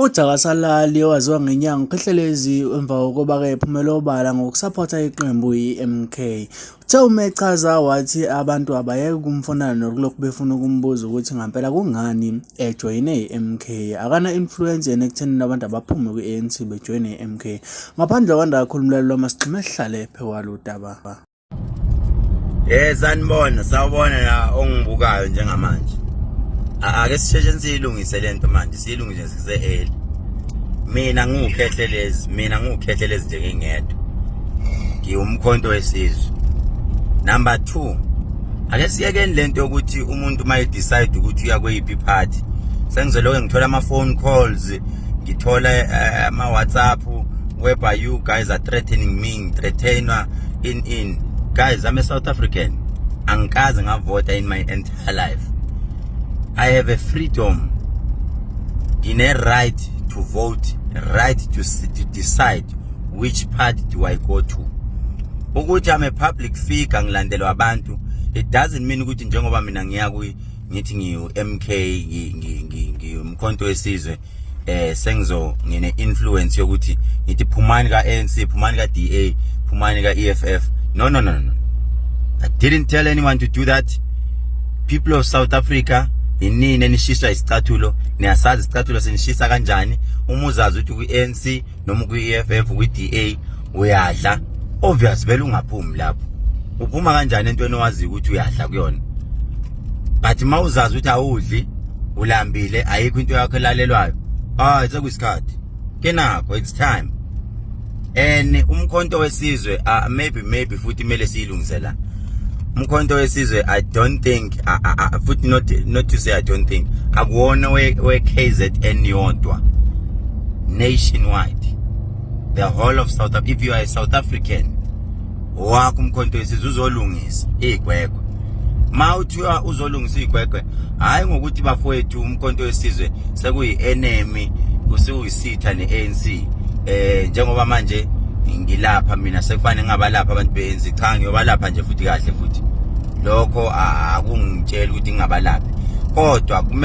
Uthi akasalali owaziwa ngenyanga uKhehlelezi emva kokuba-ke ephumele obala ngokusaphotha iqembu i-MK. Uthe uma echaza wathi abantu abayeke ukumfonela nokulokhu befuna ukumbuza ukuthi ngampela kungani ejoyine i-MK. Akana-influence yena ekuthenini abantu abaphume kwi-ANC bejoyine i-MK. Ngaphandle kwanda kakhulu umlaleli wami sigxime sihlale phekwalo udaba. Sanibona, sawubona la ongibukayo njengamanje. Ake sisheshe siyilungise lento manje, siyilungise sise early. Mina ngiwukhehlelezi, mina ngiwukhehlelezi nje ngingedwa. Ngiwumkhonto wesizwe. Number 2, ake siyekeni lento yokuthi umuntu uma decide ukuthi uya kweyiphi party. Sengizoloke ngithola ama phone calls, ngithola ama WhatsApp whereby you guys are threatening me, ngithreatenwa in guys, I'm a South African. Angikaze ngavota in my entire life. I have a freedom, ngine right to vote, right to decide which party do I go to. Ukuthi I'm a public figure, ngilandelwa abantu, it doesn't mean ukuthi njengoba mina ngiya kwi ngithi ngiyu MK, ngiyumkhonto wesizwe, sengizo ngine influence yokuthi ngithi phumani ka ANC, phumani ka DA, phumani ka EFF. No, no, no, no, I didn't tell anyone to do that. People of South Africa, inini enishiswa isicathulo, niyasazi isicathulo senishisa kanjani. Uma uzazi ukuthi kwi-ANC noma kwi-EFF, kwi-DA uyadla, obvious vele ungaphumi lapho. Uphuma kanjani entweni owaziyo ukuthi uyadla kuyona? But uma uzazi ukuthi awudli, ulambile, ayikho into yakho elalelwayo, ah, sekuyisikhathi ke nakho, it's time. And umkhonto wesizwe, maybe futhi kumele siyilungise la. Umkhonto wesizwe, I don't think, futhi not to say I don't think, akuwona we KZN yodwa, nationwide, the whole of South Africa. If you are a South African, wakho umkhonto wesizwe uzolungisa igwegwe. Ma uthiwa uzolungisa igwegwe, hayi ngokuthi bafowethu umkhonto wesizwe sekuyi enemy, usuyisitha neANC. Njengoba manje ngilapha mina, sekufanele ngingabalapha abantu beANC? Cha, ngiyobalapha nje futhi kahle futhi. Lokho akungitshela ukuthi ngingabalaphi, kodwa kumele